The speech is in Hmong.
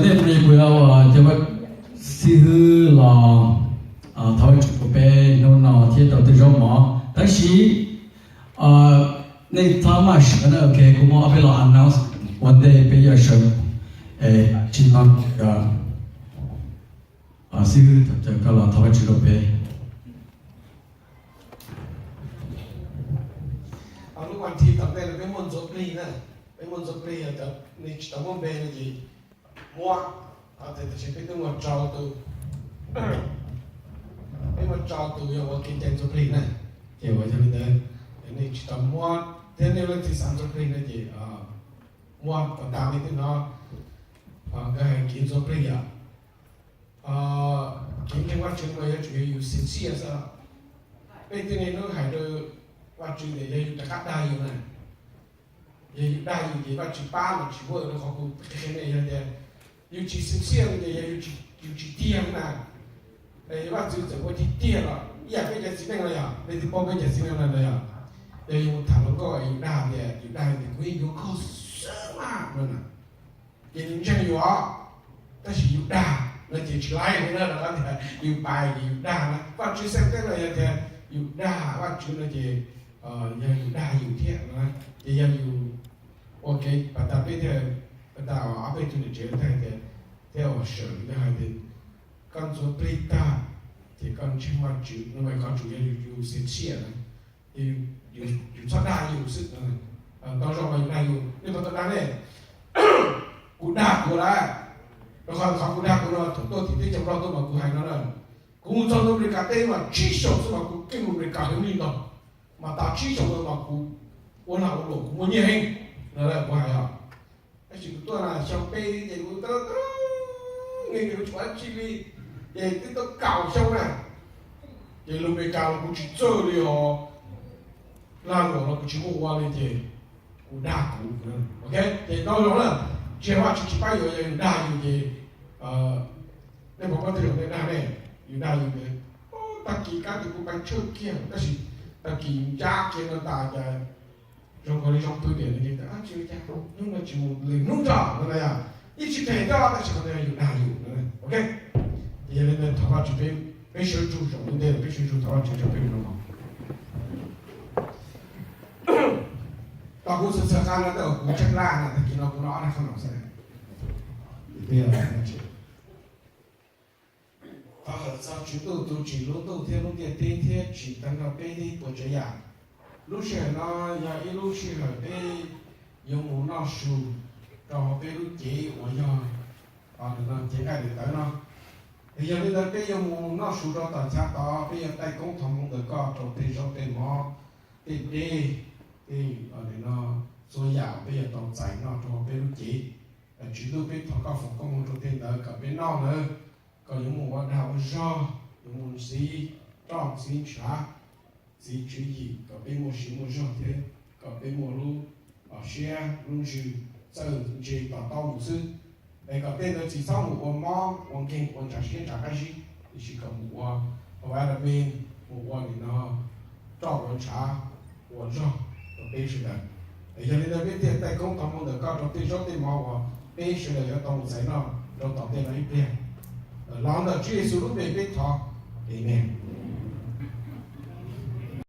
Ntej no kuv yuav ua cov xib hwb los thov Vajtswv rau peb hnub no thiab rau tej zaub mov. Tab sis nej txhob maj sawv na, ok, kuv muab ob peb los announce ua ntej peb yuav sawv. Tsis no, xib hwb, koj los thov Vajtswv rau peb. Lub vas thiv tom ntej no peb muaj ntxuav plig na, peb muaj ntxuav plig, nej tsis tau muab npe no ces muab, tab sis peb twb muaj rau tus, peb muaj rau tus yog ua kev cai ntxuav plig na, ces ua yog li ntawd, nej tsis tau muab thiab nej leej twg xav ntxuav plig no ces muab kom tas nej twb hnov nkawd hais kev ntxuav plig yom. Kev ntseeg Vajtswv no yuav tsum yog yus sincere xwb. Peb tej niaj hnub hais rau Vajtswv tias yog yus rov qab dag yus na, yog yus dag yus ces Vajtswv pab los tsis ua rau qhov kuv qhia nej yog tias yus tsis sincere no ces yog yus tsis tiag na. Vajtswv txawm ua tiag tiag los ib yam peb cov txiv neej no yog, nej twb paub peb cov txiv neej no yog, yog yus mus tham hluas nkauj yus dag tias yus dag tias kuv yeej yuav koj xwb mas no na, ces nws ntseeg yus os, tab sis yus dag no ces tsis laib li na, rau qhov tias yus pais ces yus dag na. Vajtswv xeeb teb no yog tias yus dag Vajtswv no ces yog yus dag yus thiab no, ces yog yus ua kev pas tas peb thiaj, pas tas ob peb tug niam tsev thiaj hais tias, thiab ua sawm yog hais tias koj ntxuav plig tag ces koj ntseeg Vajtswv no mas qhov tseeb yog yus sincere na, yus txhob dag yus xwb. Ntau zaus mas yus dag yus, nej puas tau dag ne? Kuv dag kuv lawm, rau qhov qhov kuv dag kuv no thaum tuaj tim teb chaws Nplog tuaj mas kuv hais no na, kuv mus txog ntua Amelikas teb mas tsib xyoos xwb mas kuv keej mus Amelikas heev li ntag, mas tas tsib xyoos ntawd mas kuv ua lag ua luam kuv muaj nyiaj heev no kuv hais os. Tab sis kuv tuaj xyoo peb ces kuv tau, nws kuv tsis ua dab tsi li, ces twb tau kaum xyoo na, ces lug Amelikas los kuv tsis txawj li os, lag luam los kuv tsis muaj ua li ces kuv dag kuv, ok, ces ntau zaus na, tsis yog Vajtswv tsis pab yus, yog yus dag yus ces, nej puas paub tej zaum nej dag ne, yus dag yus tias tag kis kab tis kuv pais tshawj kiag tab sis tag kis ncab kiag no tas cas zoo nkaus li zoo pw tias nws tias tsis ua cas, hnub no tsis mus lwm hnub tso no na yom, yeej tsis phem thiab tab sis qhov ntawd yog yus dag yus, ok. Ces yog li ntawd thov Vajtswv peb, peb sawv ntsug zaum ntej peb sawv ntsug thov Vajtswv rau peb no. Tom kuv txhua txhua qab no tej uas kuv tsheej laj na, tag kis no kuv noj ob dag qhob noom xwb. Thov hawm txog Tswv Ntuj tus tsim lub ntuj thiab lub ntiaj teb thiab tsim tag nrho peb txhua tsav yam. Lub sij hawm no yog ib lub sij hawm peb yuav mus noj su rau hauv peb lub cev uas yog cev nqaij daim tawv no. Yog li ntawd peb yuav mus noj su rau tom chav tod, peb yuav taij koob thov moo ntawm koj rau tej zaub tej mov, tej dej, tej txhua yam peb yuav tau txais noj rau hauv peb lub cev. Tswv Ntuj, peb thov koj foom koob hmoov rau tej ntawd kom peb noj ntawd kom yuav mus ua dag ua zog, yuav mus ntxiv roj ntxiv ntshav, ntxiv tswv yim kom peb muaj sia muaj zog thiab kom peb muaj lub siab lub ntsws txawj ntse to taub mus xwb. Es kom tej ntawd tsis txhob mus ua mob ua nkeeg ua ntshav siab ntshav qab zib, tiam sis kom mus ua, ua vitamin, mus ua nim no roj ua ntshav ua zog rau peb sawv daws. Es yog li ntawd peb thiaj taij koob thov moo ntawm koj rau tej zaub tej mov uas peb sawv daws yuav tau mus txais noj rau tom ntej no ib pliag. Los ntawm Tswv Yexus lub npe peb thov, amees.